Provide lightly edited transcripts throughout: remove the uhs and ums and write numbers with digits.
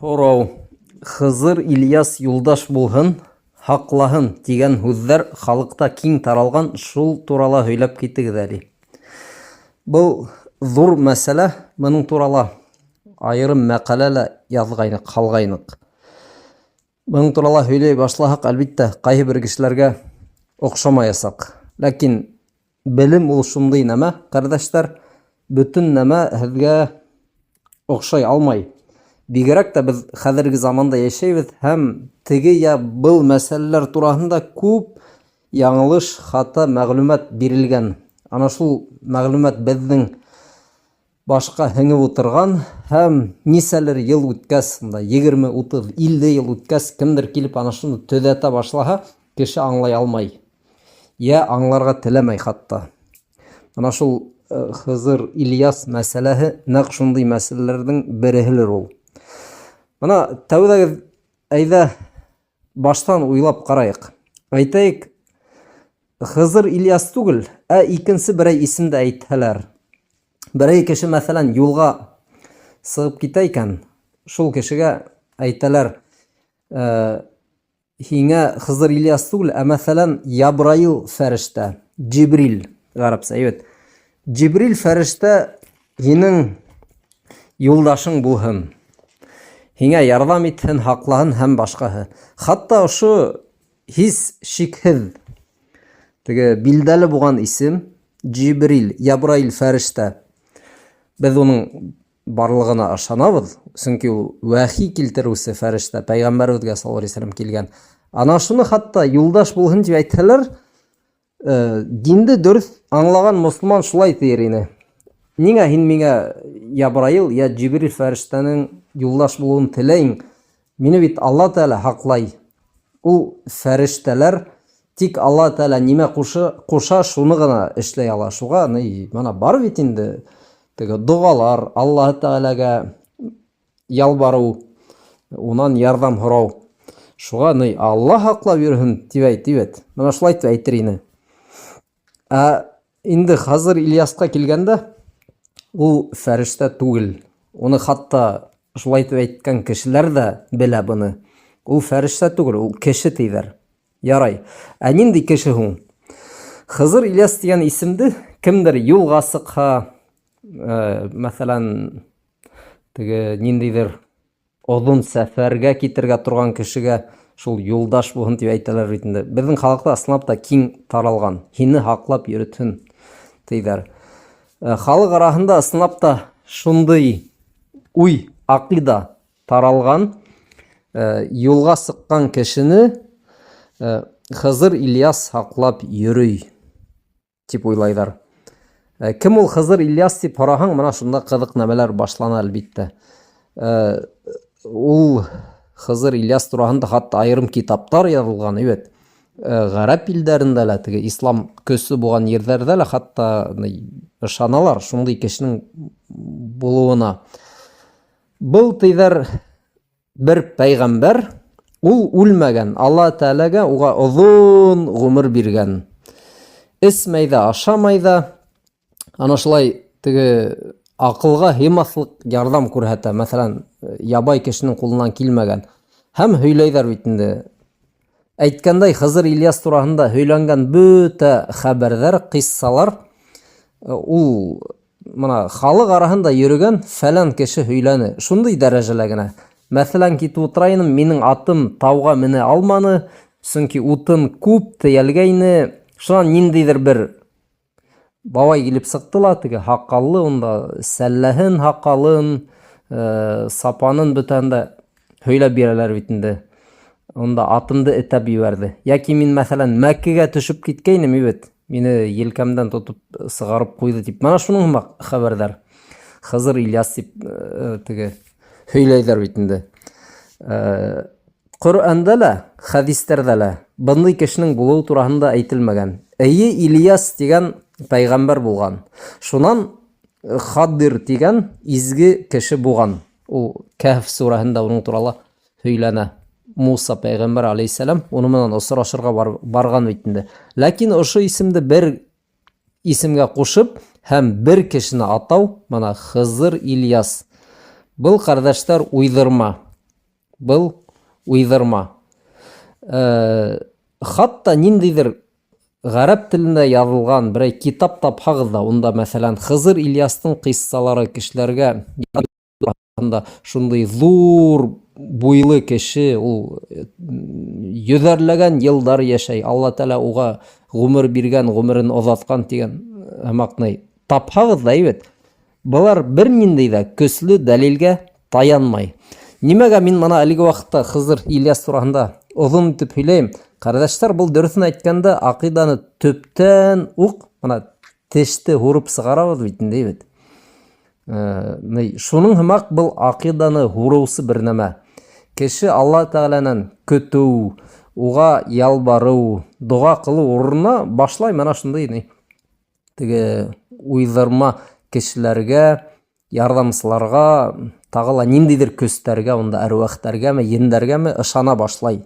Һорау. Хызыр Ильяс юлдаш булһын, һаҡлаһын тигән һүҙҙәр халыҡта киң таралған, шул турала һөйләп китегеҙ әле. Был ҙур мәсьәлә, бының турала айырым мәҡәлә лә яҙғайныҡ, һалғайныҡ. Бының турала һөйләй башлаһаҡ, әлбиттә, ҡайһы бер кешеләргә оҡшамаясаҡ. Ләкин Белем ул шундый нәмә, кардәшләр, бөтен нәмә һеҙгә оҡшай алмай. Бигерәк тә беҙ хәҙерге заманда йәшәйбеҙ һәм теге я был мәсьәләләр тураһында күп яңылыш, хата мәгълүмат бирелгән. Ана шул мәгълүмат беҙҙең башҡа һеңеп ултырған һәм нисәлер йыл үткәс, мында 20, 30, 50 йыл үткәс, кемдер килеп ана шуны төҙәтә башлаһа, кеше аңлай алмай. Йә аңларға теләмәй хатта. Мына шул э, Хызыр Ильяс мәсьәләһе нәҡ шундый мәсьәләләрҙең береһелер ул. Мына тәүҙәгеҙ әйҙә баштан уйлап ҡарайыҡ. Әйтәйек, Хызыр Ильяс түгел, ә икенсе берәй исемде әйтһәләр. Берәй кеше, мәҫәлән, юлға сығып китә икән, шул кешегә әйтәләр, э, һиңә Хызыр Ильяс түгел, ә мәҫәлән, Ябраил фәрештә, Джибрил, гарәпсә, әйбәт. Джибрил фәрештә һинең юлдашың булһын. Һиңә ярҙам итһен, һаҡлаһын һәм башҡаһы. Хатта ошо һис шикһеҙ теге билдәле булған исем Джибрил, Ябраил фәрештә. Беҙ уның барлығына ышанабыҙ, сөнки ул вәхи килтереүсе фәрештә, пәйғәмбәребеҙгә саллаллаһу алейһи вәсәләм килгән. Ана шуны хатта юлдаш булһын тип әйтһәләр, Э, динде дөрөҫ аңлаған мосолман шулай тиер ине. Ниңә һин миңә Ябраил я Джибрил фәрештәнең юлдаш булыуын теләйң? Мине бит Алла Тәғәлә һаҡлай. Ул фәрештәләр тик Алла Тәғәлә нимә кушы, куша, шуны гына эшләй ала. Шуға ни, мына бар бит инде теге догалар, Аллаһы Тәғәләгә ялбарыу, унан ярҙам һорау. Шуға ни Алла һаҡлап йөрөһөн тип әйт, бит. Мына шулай итеп әйтер ине. Ә инде хәзер Ильясҡа килгәндә, ул фәрештә түгел. Уны хатта шулай итеп әйткән кешеләр дә белә быны. Ул фәрештә түгел, ул кеше тиҙәр. Ярай. Ә нинди кеше һуң? Хызыр Ильяс дигән исемде кемдер юлга сыҡһа, э, мәсәлән, теге ниндидер озын сәфәргә китергә торган кешегә шул юлдаш булһын дип әйтәләр бит инде. Безнең халыкта ысынлап та киң таралган. Һине һаклап йөрөтһен диләр. Э, халык араһында ысынлап та шундый уй, акыйда таралган. Э, юлга сыккан кешене э, Хызыр Ильяс һаклап йөрөй. Дип уйлайҙар. Э, кем ул Хызыр Ильяс дип һораһаң, мына шунда ҡыҙыҡ нәмәләр башлана әлбиттә. Э, ул Хызыр Ильяс тураһында хатта айырым китаптар яҙылған, әйбәт. Э, гарәп илдәрендә лә теге ислам көслө булған ерҙәрҙә лә хатта ышаналар шундый кешенең булыуына. Был тиҙәр Бер пәйғәмбәр, ул үлмәгән, Алла Тәгаләгә уға оҙон ғүмер биргән. Эсмәй ҙә, ашамай ҙа, ана шулай теге аҡылға һыймаҫлыҡ ярҙам күрһәтә. Мәҫәлән, ябай кешенең ҡулынан килмәгән. Һәм һөйләйҙәр бит инде. Әйткәндәй, Хызыр Ильяс тураһында һөйләнгән бөтә хәбәрҙәр, ҡиссалар ул Мына халык араһында йөрөгән фәлән кеше һөйләне. Шундый дәрәҗәлә генә. Мәсәлән, китеп утыра инем, минең атым тауга менә алманы, чөнки утын күп төялгәйне. Шуннан ниндидер бер бабай килеп чыкты ла, теге һакаллы, унда сәлләһен, һакалын, э, сапанын бөтәһен дә һөйләп бирәләр бит инде. Унда атымды этәп ебәрҙе. Яки мин, мәсәлән, Мәккәгә төшөп киткәйнем бит. Мине елкәмдән тотып сығарып ҡуйҙы тип. Мына шуның һымаҡ хәбәрҙәр. Хызыр Ильяс тип э, теге һөйләйҙәр бит инде. Э, Ҡөрьәндә лә, хәдистәрҙә лә бындай кешенең булыуы тураһында әйтелмәгән. Эйе, Ильяс тигән пәйғәмбәр булған. Шунан э, Хадир тигән изге кеше булған. Ул Кәһф сүрәһендә уның турала һөйләнә. Муса пәйғәмбәр алейһиссәлам уны менән осрашырға бар, барган бит инде. Ләкин ошо исемде бер исемгә кушып һәм бер кешене атау, мына Хызыр Ильяс. Был кардәшләр уйдырма. Был уйҙырма. Хатта ниндәйҙер ғәрәп телендә яҙылған берәй китап тапһағыҙ ҙа, унда, мәҫәлән, Хызыр Ильястың ҡиссалары кешеләргә анда шундай ҙур буйлы кеше, ул йөҙәрләгән йылдар йәшәй, Алла Тәғәлә уға ғүмер биргән, ғүмерен оҙатҡан тигән һымаҡ ни. Тапһағыҙ ҙа, әйбәт. Былар бер ниндәй ҙә көслө дәлилгә таянмай. Нимәгә мин мына әлеге ваҡытта Хызыр Ильяс тураһында оҙон итеп һөйләйем? Ҡәрҙәштәр, был дөрөҫөн әйткәндә, аҡиданы төптән уҡ мына теште һурып сығарабыҙ бит инде, бит. Э, шуның һымаҡ был аҡиданы һурыусы бер нәмә. Кеше Алла Тәғәләнән көтөү, уға ялбарыу, доға ҡылыу урынына башлай мына шундай ни теге уйҙырма кешеләргә, ярҙамсыларға, тағы ла ниндәйҙер көстәргә, унда әруәхтәргәме, ендәргәме ышана башлай.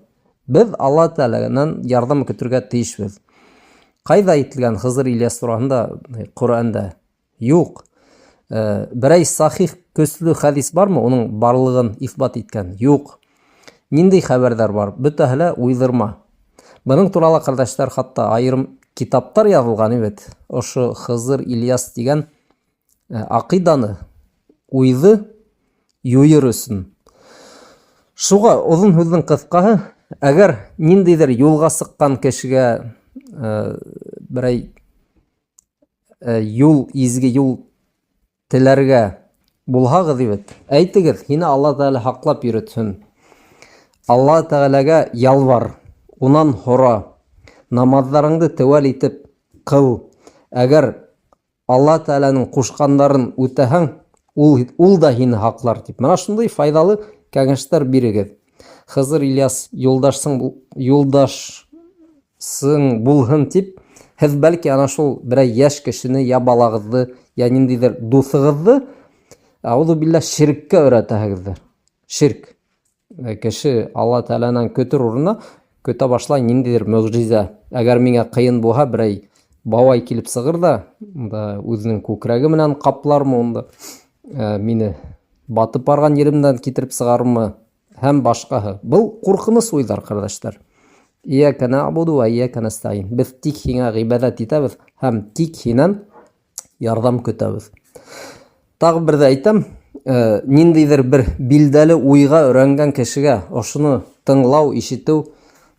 Беҙ Алла Тәғәләнән ярҙам көтөргә тейешбеҙ. Ҡайҙа әйтелгән Хызыр Ильяс тураһында Ҡөрьәндә? Юҡ. Э, берәй сахих көслө хәдис бармы, уның барлығын иҫбат иткән? Юҡ. Ниндәй хәбәрҙәр бар? Бөтәһе лә уйҙырма. Бының турала, ҡәрҙәштәр, хатта айырым китаптар яҙылған бит. Ошо Хызыр Ильяс тигән э, аҡиданы, уйҙы юйыр өсөн. Шуға оҙон һүҙҙең ҡыҫҡаһы, әгәр ниндәйҙер юлға сыҡҡан кешегә э, берәй э, юл, изге юл теләргә булһағыҙ бит, әйтегеҙ, һине Алла Тәғәлә һаҡлап йөрөтһөн. Алла Тәғәләгә ялвар, унан һора. Намаҙҙарыңды теүәл итеп ҡыл. Әгәр Алла Тәғәләнең ҡушҡандарын үтәһәң, ул, ул да һине һаҡлар тип. Мына шундай файҙалы кәңәштәр бирегеҙ. Хызыр Ильяс юлдашсың юлдашсың булһын тип, һеҙ бәлки ана шул берәй йәш кешене я балағыҙҙы, я ниндәйҙер дуҫығыҙҙы, әүҙу билла, ширккә өйрәтәһегеҙҙер. Ширк. Э, кеше Алла Тәғәләнән көтөр урынына көтә башлай ниндәйҙер мөғжизә. Әгәр миңә ҡыйын булһа, берәй бабай килеп сығыр да, унда үҙенең күкрәге менән ҡаплармы унда, э, мине батып барған еремдән китереп сығармы һәм башҡаһы. Был ҡурҡыныс уйҙар, ҡәрҙәштәр. Ияка нәғбуду вә ияка нәстәғин. Беҙ тик һиңә ғибәҙәт итәбеҙ һәм тик һинән ярҙам көтәбеҙ. Тағы бер ҙә әйтәм, э, ниндәйҙер бер билдәле уйға өйрәнгән кешегә ошоно тыңлау, ишетеү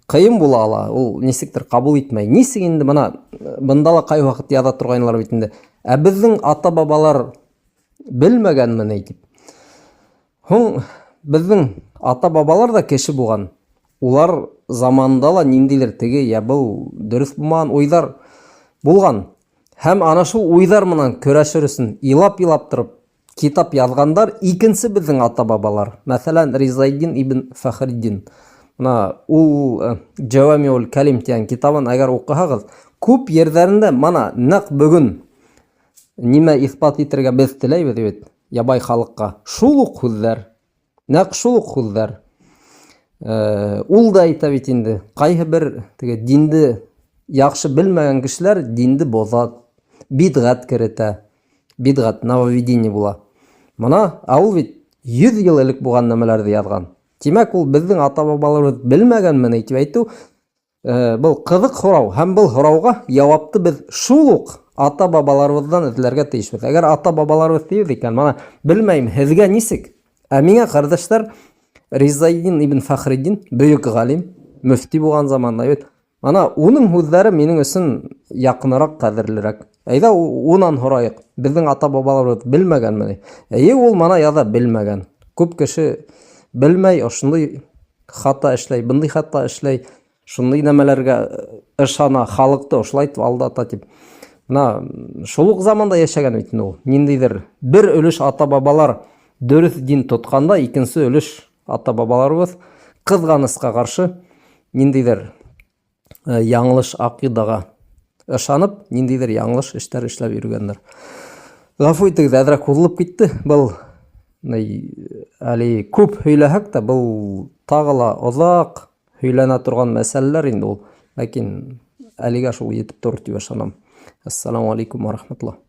ҡыйын була ала. Ул нисектер ҡабул итмәй. Нисек инде бына бында ла ҡай ваҡыт яҙа торғайнылар бит инде. Ә беҙҙең ата-бабалар белмәгәнме ни тип. Һуң беҙҙең ата-бабалар ҙа кеше булған. Улар заманында ла ниндәйҙер теге йә был дөрөҫ булмаған уйҙар булған. Һәм ана шул уйҙар менән көрәшер өсөн илап-илап тороп китап яҙғандар икенсе беҙҙең ата-бабалар. Мәҫәлән, Ризаиддин ибн Фәхреддин. Мына ул э, Джавамиул Калим тигән китабын әгәр уҡыһағыҙ, күп ерҙәрендә мана нәҡ бөгөн нимә иҫбат итергә беҙ теләйбеҙ бит ябай халыҡҡа. Шул уҡ һүҙҙәр. Нәҡ шул уҡ һүҙҙәр. Э, ул да әйтә бит инде, ҡайһы бер теге динде яҡшы белмәгән кешеләр динде боҙа, бидғәт керетә. Бидғәт, нововведение була. Мына, ә ул бит 100 йыл элек булған нәмәләрҙе яҙған. Тимәк, ул беҙҙең ата-бабаларыбыҙ белмәгәнме ни тип әйтеү Э, был ҡыҙыҡ һорау һәм был һорауға яуапты беҙ шул уҡ ата-бабаларыбыҙҙан эҙләргә тейешбеҙ. Әгәр ата-бабаларыбыҙ тибеҙ икән, мана белмәйем, һеҙгә нисек? Ә миңә, ҡәрҙәштәр, Ризаиддин ибн Фәхреддин, бөйөк ғалим, мөфти булған заманда бит. Ана уның һүҙҙәре минең өсөн яҡыныраҡ, ҡәҙерлерәк. Әйҙә унан һорайыҡ. Беҙҙең ата-бабаларыбыҙ белмәгәнме ни? Эйе, ул мана яҙа белмәгән. Күп кеше белмәй, ошондай хата эшләй, бындай хата эшләй, шундай нәмәләргә ышана, халыҡты ошолай итеп алдата тип. Мына шул уҡ заманда йәшәгән бит инде ул. Ниндәйҙер бер өлөш ата-бабалар дөрөҫ дин тотҡанда, икенсе өлөш ата-бабаларыбыҙ ҡыҙғанысҡа ҡаршы ниндәйҙер Э, яңылыш аҡидаға ышанып, ниндәйҙер яңылыш эштәр эшләп йөрөгәндәр. Ғәфү итегеҙ, әҙерәк һуҙылып китте. Был әле күп һөйләһәк тә, был тағы ла оҙаҡ һөйләнә торған мәсьәләләр инде ул. Ләкин әлегә шул етеп торор тип ышанам. Ассаламу алейкум ва рахматуллах.